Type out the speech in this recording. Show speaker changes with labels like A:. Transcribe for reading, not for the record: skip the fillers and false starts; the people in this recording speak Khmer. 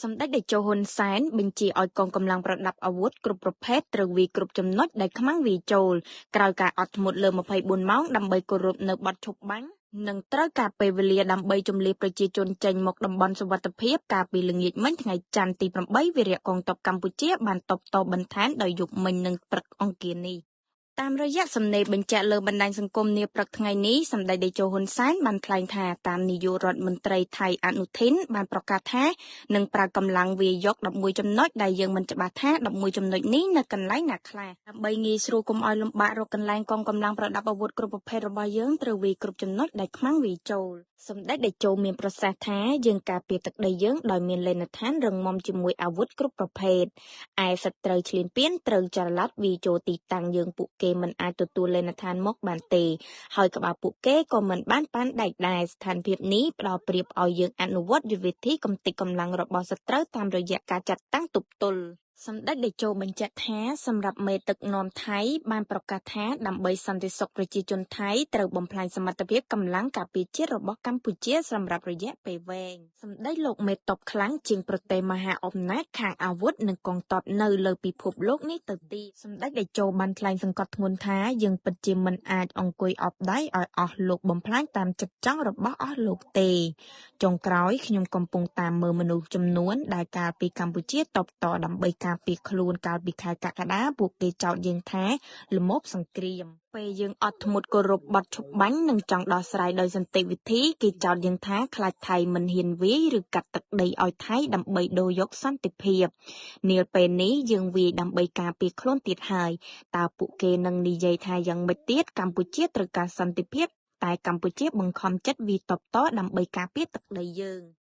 A: សម្ដេចតេជោហ៊ុនសែនបញ្ជាឲ្យកងកម្លាំងប្រដាប់អាវុធគ្រប់ប្រភេទត្រូវវាយគ្រប់ចំណុចដែលខ្មាំងវាយចូលក្រោយការអត់ធ្មត់លើ24ម៉ោងដើម្បីគោរពនៅបទឈប់បាញ់និងត្រូវការពេលវេលាដើម្បីជម្លៀសប្រជាជនចេញមកតំបន់សុវត្ថិភាពកាលពីល្ងាចមិញថ្ងៃច័ន្ទទី8វីរៈកងទ័ពកម្ពុជាបានតបតបន្ថែមដោយយប់មិញនិងព្រឹកអង្គារនេះតាមរយៈសំណេរបញ្ជាក់លើបណ្ដាញសង្គមនាព្រឹកថ្ងៃនេះសម្ដេចតេជោហ៊ុនសែនបានថ្លែងថាតាមនាយករដ្ឋមន្ត្រីថៃអនុធីនបានប្រកាសថានឹងប្រើកម្លាំងវាយយក11ចំណុចដែលយើងមិនច្បាស់ថា11ចំណុចនេះនៅកន្លែងណាខ្លះដើម្បីងាយស្រួលកុំឲ្យលំបាករកកន្លែងកងកម្លាំងប្រដាប់អាវុធគ្រប់ប្រភេទរបស់យើងត្រូវវាយគ្រប់ចំណុចដែលខ្មាំងវាយចូលសម្ដេចតេជោមានប្រសាសន៍ថាយើងការពារទឹកដីយើងដោយមានលេណដ្ឋានរឹងមាំជាមួយអាវុធគ្រប់ប្រភេទឯសត្រូវឈ្លានពានត្រូវចរឡាត់វាយចូលទីតាំងយើងពួកគេមិនអាចទទួលលេណដ្ឋានមកបានទេហើយក្បាលពួកគេក៏មិនបានប៉ាន់ដែកដែរស្ថានភាពនេះផ្ដល់ប្រៀបឲ្យយើងអនុវត្តយុទ្ធវិធីកម្ទេចកម្លាំងរបស់សត្រូវតាមរយៈការចាត់តាំងទប់ទល់សម្ដេចតេជោបញ្ជាក់ថាសម្រាប់មេដឹកនាំថៃបានប្រកាសថាដើម្បីសន្តិសុខប្រជាជនថៃត្រូវបំផ្លាញសមត្ថភាពកម្លាំងការពារជាតិរបស់កម្ពុជាសម្រាប់រយៈពេលវែងសម្ដេចលោកមេតបខ្លាំងជាងប្រទេសមហាអំណាចខាងអាវុធនិងកងទ័ពនៅលើពិភពលោកនេះទៅទៀតសម្ដេចតេជោបានថ្លែងសង្កត់ធ្ងន់ថាយើងពិតជាមិនអាចអង្គុយអបដៃឲ្យអស់លោកបំផ្លាញតាមចិត្តចង់របស់អស់លោកទេចុងក្រោយខ្ញុំកំពុងតាមមើលមនុស្សចំនួនដែលកាលពីកម្ពុជាតបតដើម្បីការពារខ្លួនកាលពីខែកក្កដាពួកគេចោទយើងថាល្មោភសង្គ្រាមពេលយើងអត់ធ្មត់គោរពបទឈប់បាញ់និងចង់ដោះស្រាយដោយសន្តិវិធីគេចោទយើងថាខ្លាចថៃមិនហ៊ានវាយឬកាត់ទឹកដីឲ្យថៃដើម្បីដូរយកសន្តិភាពនាពេលនេះយើងវាយដើម្បីការពារខ្លួនទៀតហើយតើពួកគេនឹងនិយាយថាយ៉ាងម៉េចទៀតកម្ពុជាត្រូវការសន្តិភាពតែកម្ពុជាបង្ខំចិត្តវាយតបតដើម្បីការពារទឹកដីយើង។